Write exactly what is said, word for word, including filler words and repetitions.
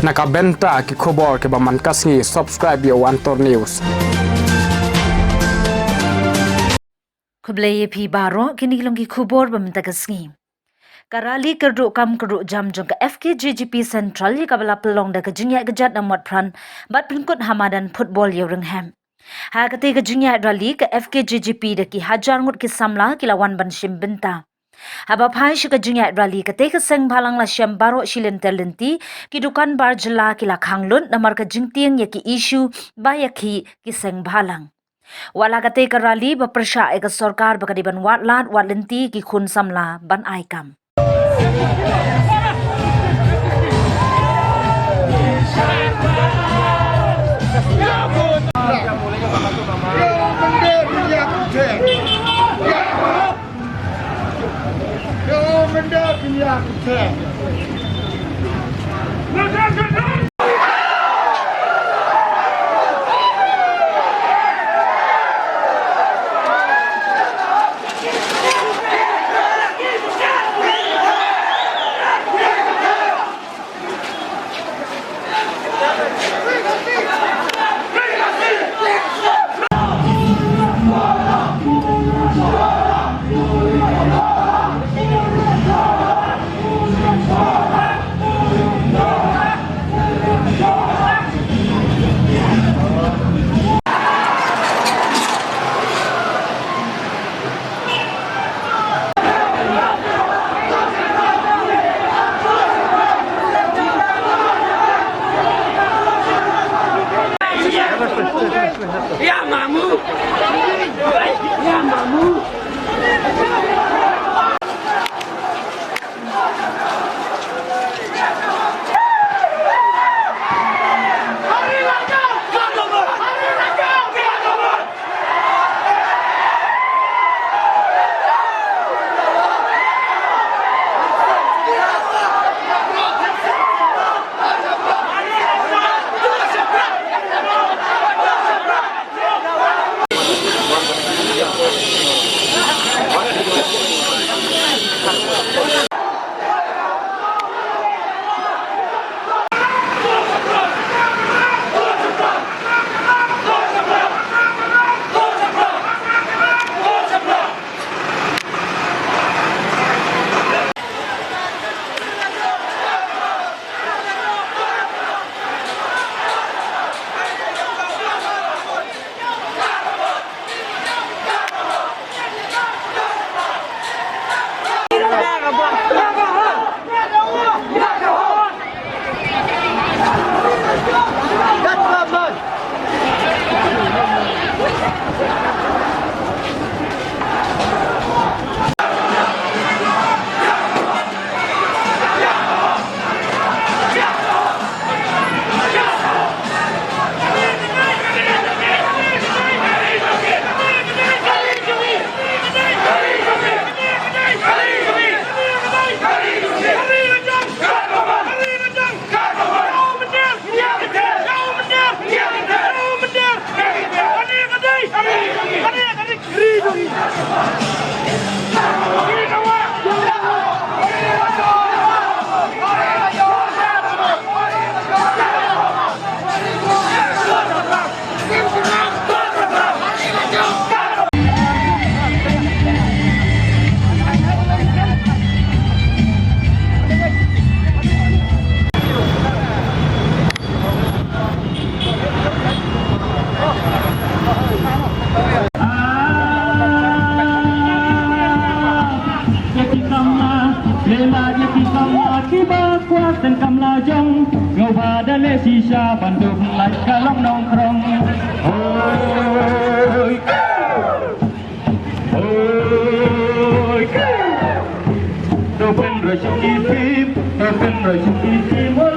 Na ka bynta ki khubor kiba man ka sngi, subscribe ïa u Antor News. Khublei ïa phi baroh, kine ki long ki khubor ba mynta ka sngi. Ka rali kyrduh kam kyrduh jam jong ka F K J G P Central ïa kaba la pynlong da ka jingïaid kjat na Motphran bad pynkut ha madan football ïa u Rynghep. Ha katei ka jingïaid rali ka F K J G P da ki hajar ngut ki samla ki la wan ban shim bynta. Haba phai sha ka jingïaid rali, katei ka seng bhalang la shem baroh shi lynter lynti, ki dukan bar jylla ki la khang lut namar ka jingtieng ïa ki issue ba ïakhih ki seng bhalang. Wat la katei ka rali ba pyrshah ïa ka sorkar ba ka dei ban wad lad wad lynti ki khun samla ban ai kam. Ïa ki samla, leh lad ïa ki samla kiba kwah tang kam la jong. Nga ba da leh shisha ban duh lait ka long nongkrong. Hoi. Hoi. To pynroi sha ki phim, to pynroi sha ki phim.